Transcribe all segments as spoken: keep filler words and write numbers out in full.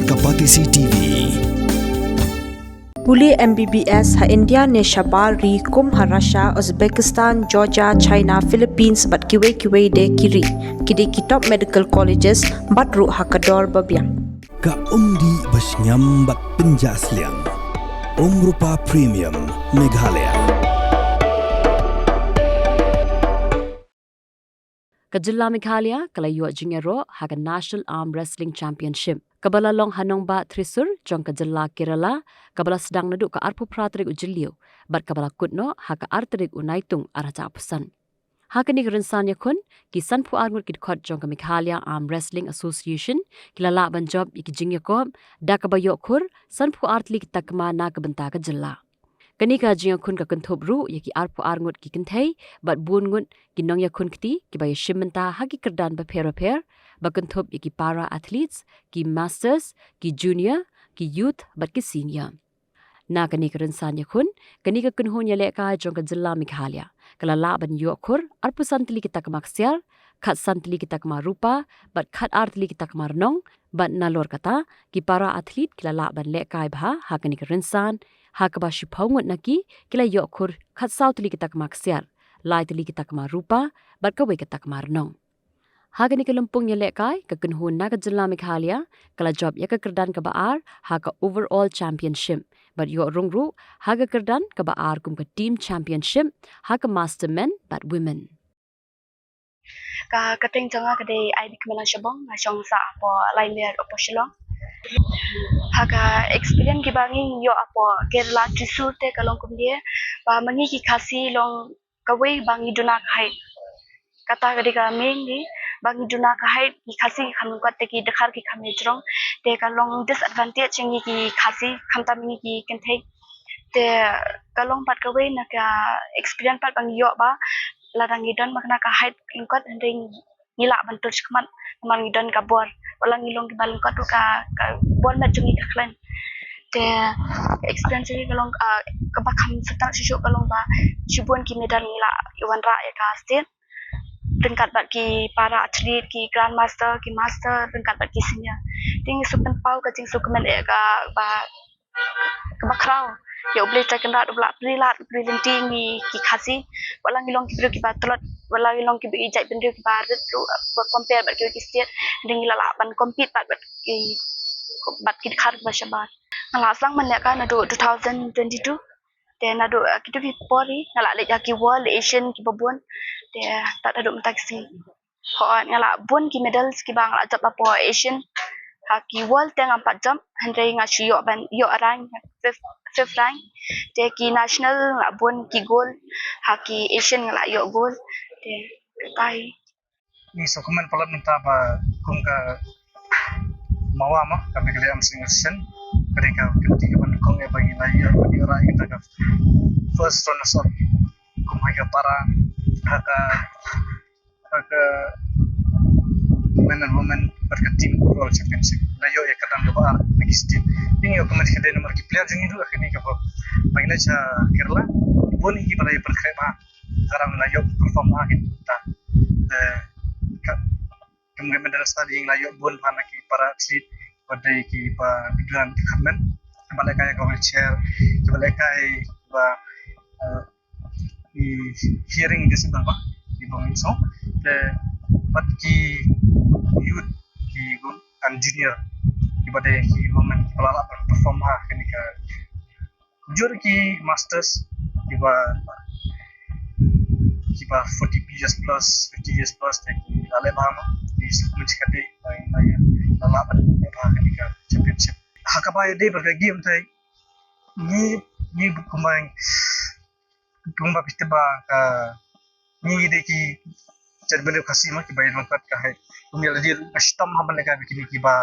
Ka Batesi T V. Pule M B B S ha India ne shabar ri kum ha Russia, Uzbekistan, Georgia, China, Philippines bad kiwei kiwei de ki ri. Ki dei ki top medical colleges bad ruh ha ka dor ba biang. Ka umdih ba shngiam bad pynjah sliang. Umrupa Premium Meghalaya. Ka jylla Meghalaya ka la ïoh jingïaroh ha ka National Arm Wrestling Championship kaba la long ha nongbah Thrissur jong ka jylla Kerala, kaba la sdang naduh ka arphew phra tarik u Jylliew bad kaba la kut noh ha ka ar tarik u Naitung arhajar arphew san. Ha kane ka rynsan ïakhun, ki sanphew ar ngut ki dkhot jong ka Meghalaya Arm Wrestling Association ki la lah ban jop ïa ki jingïakop da kaba ïoh khur sanphew ar tylli ki takma na ka bynta ka jylla. Kane ka jingïakhun ka kynthup ruh ïa ki arphew ar ngut ki kynthei bad bun ngut ki nongïakhun kti kiba ïashim bynta ha ki kyrdan bapher bapher, ba kynthup ïa ki para athletes, ki masters, ki junior, ki youth bad ki senior. Na kane ka rynsan ïakhun, kane ka kynhun ïalehkai jong ka jylla Meghalaya ka la lah ban ïoh khur arphew san tylli ki takma ksiar, khatsan tylli ki takma rupa bad khatar tylli ki takma rnong, bad nalor kata ki para athlete ki la lah ban lehkai bha ha kane ka rynsan, ha kaba shiphew ngut na ki ki la ïoh khur khatsaw tylli ki takma ksiar, lai tylli ki takma rupa bad kawei ka takma rnong. Ha kane ka lympung ïalehkai, ka kynhun na ka jylla Meghalaya ka la jop ïa ka kyrdan kaba ar ha ka Overall Championship bad ïoh rung ruh ha ka kyrdan kaba ar kum ka Team Championship ha ka Master Men bad Women. Ka kyrteng jong nga ka dei Ivy Kmela Shabong, nga shong sha hapoh Laimir hapoh Shillong. Ha ka experience kiba ngi ïoh hapoh Kerala Thrissur te ka long kumne, ba ma ngi ki Khasi long kawei ba ngi duna ka height. Kata ka dei ka main, ngi ba ngi duna ka height, ki Khasi ki kham lyngkot te ki dkhar ki kham ïa jrong. Te ka long disadvantage ïa ngi ki Khasi, khamtam ïa ngi ki kynthei. Te ka long pat kawei na ka experience pat ba ngi ïoh, ba lada ngi don ma kane ka height lyngkot, hynrei ngi lah ban tur shakhmat namar ngi don ka bor. Wat la ngi long kiba lyngkot ruh ka, ka bor met jong ngi ka khlaiñ. Te experience jong ngi ka long, ah, kaba kham sngewtynnat shuh shuh ka long ba shibun ki medal ngi la wanrah ïa ka state ryngkat bad ki para athlete, ki grandmaster, ki master, ryngkat bad ki senior. Te ngi sngewpynpaw ka jingsngewkmen ïa ka ba kaba khraw ïa U Blei Trai Kynrad uba la pynlait pynlynti ïa ngi ki Khasi. Wat la ngi long ki briew kiba tlot, wat la ngi long ki briew, ki jaitbynriew kiba rit ruh, ba compare bad kiwei ki state, hynrei ngi la lah ban compete bad, bad ki, bad ki dkhar kiba shabar. Nga la sdang ban lehkai naduh two thousand twenty-two. Te naduh, eh, kito ki por hi nga la leit ha ki World, Asian kiba bun. Te tad haduh mynta ki sngi, hooid, nga la bun ki medals kiba nga la jop hapoh Asian. Ha ki World te ngam pat jop, hynrei nga shu ïoh ban, ïoh rank, fifth, fifth rank. Te ki national nga la bun ki gold, ha ki Asian nga la ïoh gold. Te kata hi. Ngi sngewkmen palat mynta ba kum ka MAWA ma, ka Meghalaya Arm Wrestling Association, ka dei ka kynti kaba nyngkong ïa ba ngi la ïoh, ïoh rank ïa kata ka first runners up. Kum ha ka para, ha ka, ha ka men and women, bad ka team overall championship. La ïoh ïa ka rank kaba ar na ki state. Ngi ïoh kmen ka dei namar ki player jong ngi ruh ha kane ka ba, ba ngi leit sha Kerala, bun hi kiba la ïoh pyrkhat bha. Ka rank la ïoh perform bha kita. Eh, ka, kum ka medal study la ïoh bun bha na ki para athlete, ba dei kiba biduan department, kiba lehkai ka wheelchair, kiba lehkai ba, eh, ki hearing disable ba, ki bang so. Te bad ki youth, ki gun and junior, kiba dei ki women, kiba la lah perform ha kane ka jur ki masters, kiba, kiba forty years plus, fifty years plus, te ki la leh bha ma, ki suk mun chikate, ba ïa la lah ban leh bha kane ka championship. Ha kaba ïadei bad ka game te, ngi, ngi kumba, kumba phi tip ba ka, ngi dei ki jaitbynriew Khasi ma kiba ïa lyngkot ka height. Kum ïa lade nga shitom ha ban lehkai bad kine kiba,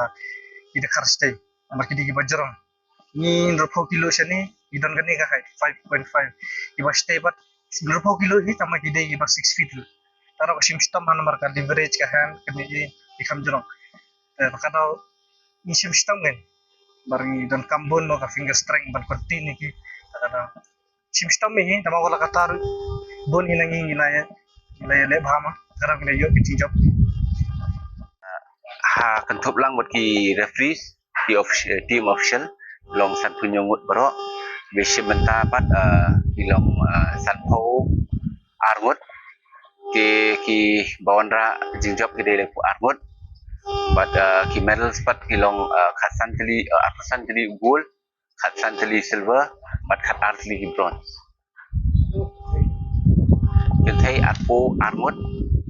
ki dkhar shatei. Namar ki dei kiba jrong. Ngi hynriewphew kilo shane, ngi don kane ka height, five point five. Kiba shatei pat hynriewphew kilo hi, tangba ki dei kiba six feet ruh. Tang ruh ka shim shitom ha namar ka leverage ka hand, kane ki, ki kham jrong. Eh, ba ka daw ngi shim shitom ngi. Namar ngi donkam bun mo ka finger strength ban continue ki. Ba ka daw shim shitom hi, tangba wat la katta ruh bun hi na ngi ngi la ïa, ngi la ïa leh bha ma. Ka daw ngi la ïoh ki jingjop. Ha kynthup lang bad ki referees, Ki offic- team official long sanphew hynñiew ngut baroh. Ba shim bynta pat, eh, ki long, eh, sanphew ar ngut. Te kiba wanrah jingjop ki dei laiphew ar ngut. Bad, eh, ki medals pat ki long, eh, khatsan tylli, eh, arphew san tylli u gold, khatsan tylli silver, bad khatar tylli ki bronze. Kynthei arphew ar ngut,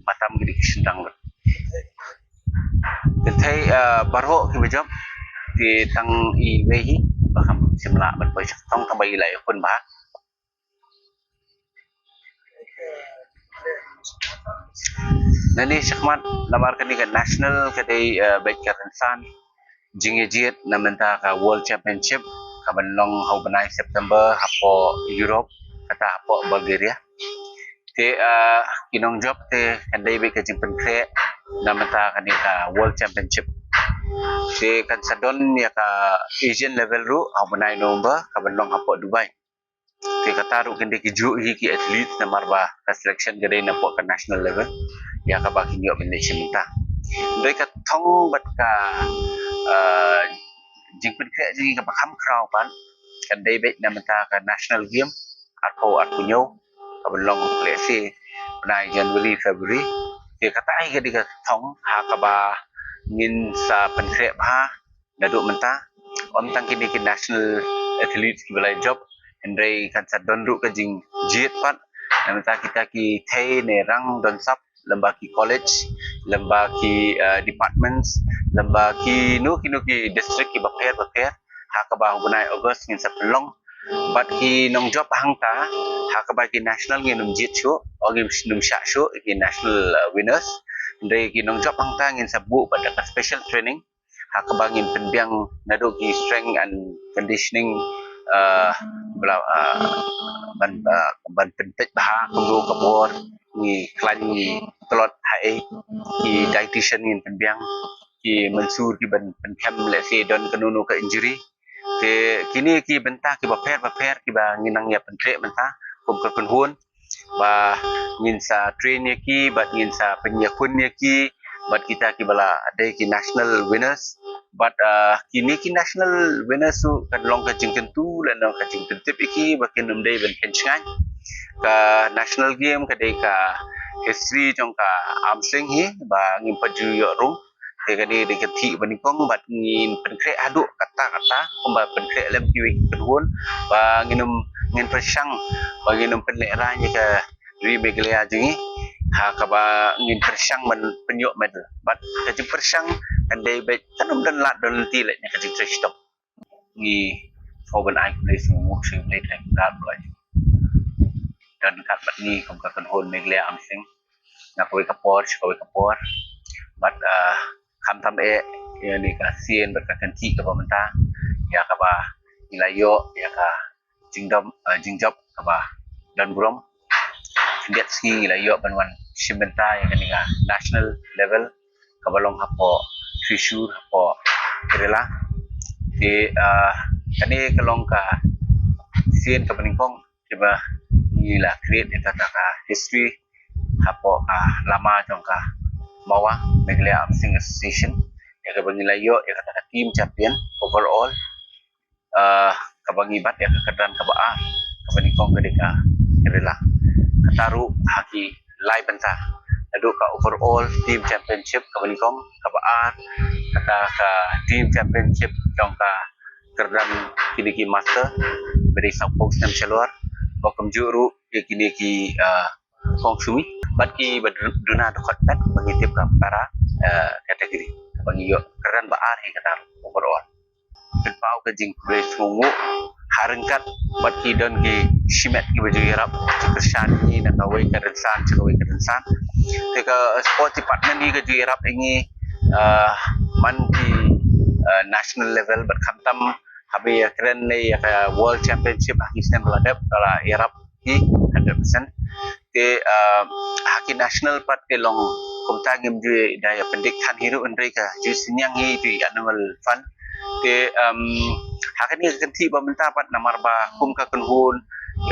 ba tam ki dei ki shynrang ngut. Kynthei, eh, baroh kiba jop, te tang iwei hi ba kham shym lah ban poi sha ka thong, tang ba i la ïakhun bha. Nangne shakhmat, namar kane ka national ka dei, eh, beit ka rynsan jingïajied na bynta ka World Championship kaban long ha u bnai September hapoh Europe, kata hapoh Bulgaria. Te, eh, ki nongjop te kan dei beit ka jingpynkhreh na bynta kane ka World Championship. Te kan sa don ïa ka Asian level ruh ha u bnai November kaban long hapoh Dubai. Te kata ruh kan dei kijuh hi ki athlete namar ba ka selection ka dei napoh ka national level ïa kaba kin ïoh ban leit shim bynta. Hynrei ka thong bad ka, eh, jingpynkhreh jong ngi kaba kham khraw pat kan dei beit na bynta ka national game arphew arphew hynñiew kaban long lehse bnai January, February. Te kata hi ka dei ka thong ha kaba ngin sa pynkhreh bha naduh mynta. Ym tang kine ki national athletes kiba la jop, hynrei kan sa don ruh ka jingjied pat na bynta kita ki thei ne rang don sap lyngba ki college, lyngba ki, eh, departments, lyngba kino kino ki district kiba pher bapher ha kaba ha u bnai August ngin sa pynlong. Bad ki nongjop hangta ha kaba ki national ngin ym jied shuh, o ngin ym shah shuh ki national, eh, winners. Hynrei ki nongjop hangta ngin sa buh bad da ka special training ha kaba ngin pynbiang naduh ki strength and conditioning, eh, bla, eh, ban, eh, ban pynpeit bha kumno ka bor ngi khlaiñ ngi tlot ha ei, ki dietitian ngin pynbiang, ki mynsur ki ban pynkhem lehse don kano kano ka injury. Te kine ki bynta kiba pher bapher kiba ngin nang ïa pynkhreh mynta kum ka kynhun ba ngin sa train ïa ki bad ngin sa pynïakhun ïa ki bad kita kiba la dei ki national winners. Bad, ah, kine ki national winners ruh kan long ka jingkyntu lane ka jingpyntip ïa ki ba kin ym dei ban pynshngaiñ. Ka national game ka dei ka history jong ka arm sling hi ba ngim pat ju ïoh rung. Te kane dei ka thik ba nyngkong bad ngin pynkhreh haduh katta katta kumba pynkhreh lem kiwei ki kynhun ba ngin ym, ngin pyrshang ba ngin ym pynlehrain ïa ka ri Meghalaya jong ngi ha kaba ngin pyrshang ban pynïoh medal. Bad ka jingpyrshang kan dei beit, kan ym don lad don lynti leh na ka jingtrei shitom. Ngi sngewbha ban ai khublei sngewbha sha U Blei Trai Kynrad ba la don ryngkat bad ngi kum ka kynhun Meghalaya Arm Sling na kawei ka por sha kawei ka por. Bad, ah, khamtam eh ïa kane ka sien bad ka kynthih kaba mynta ïa kaba ngi la ïoh ïa ka jingdom, ah, jingjop kaba don burom. Khyndiat sngi ngi la ïoh ban wan shim bynta ïa kane ka national level kaba long hapoh Thrissur hapoh Kerala. Te, ah, kane ka long ka sien kaba nyngkong kaba ngi la create ïa kata ka history hapoh ka lama jong ka MAWA, Meghalaya Arm Sling Association, ïa kaba ngi la ïoh ïa kata ka team champion overall. Ah, kaba ngi bat ïa ka kyrdan kaba ar kaba nyngkong ka dei ka Kerala. Kata ruh ha ki lai bynta, naduh ka overall team championship kaba nyngkong, kaba ar, kata ka team championship jong ka kyrdan kine ki master ba dei sawphew snem shalor, ba kumjuh ruh ïa kine ki, ah, kong sumi bad kiba duna dkhot pet ba ngi tip ka para, ah, category, kaba ngi ïoh kyrdan ba ar hi kata ruh overall. Pynpaw ka jingkhublei sngewbha ha ryngkat bad ki don ki shimet kiba ju ïarap, ju kyrshan ïa ngi na kawei ka rynsan sha kawei ka rynsan. Te ka sports department hi ka ju ïarap ïa ngi, ah, man ki, ah, national level bad khamtam haba ïakren ïa ka World Championship ha ki snem ba la dep, ka la ïarap hi hundred percent. Te, ah, ha ki national pat te long kumta ngim ju da ïa pyndik than hi ruh, hynrei ka ju synñiang hi tu annual fund. Te, um, ha kane ka kynthih ba mynta pat namar ba kum ka kynhun,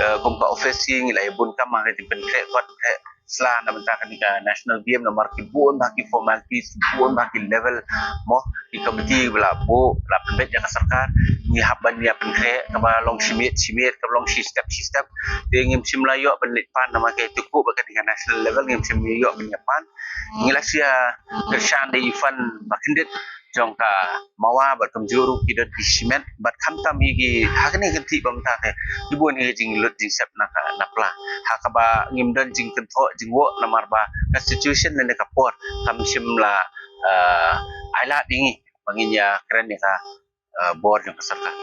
eh, kum ka office hi ngi la ïa bun kam ha ka jingpynkhreh kot, eh, sla na bynta kane ka national game namar ki bun bha ki formalities, ki bun bha ki level, mo, ki committee ba la buh, la pynbeit ïa ka sorkar. Ngi hap ban ïa pynkhreh kaba long shi miet shi miet, kaba long shi step shi step. Te ngim shym la ïoh ban leit pan namar ka, te kup ba kane ka national level ngim shym ïoh ban ïa pan. Ngi la shu ïa kyrshan da i fund ba kyndit jong ka MAWA bad kumjuh ruh ki don ki shimet bad khamtam hi ki ha kane ka kynti ba mynta te ki bun hi ki jinglut jingsep na ka na pla. Ha kaba ngim don jingkynthoh jingwoh namar ba ka situation lane ka por kam shym la, eh, ai lad ïa ngi ba ngin ïa kren ïa ka, eh, bor jong ka sorkar.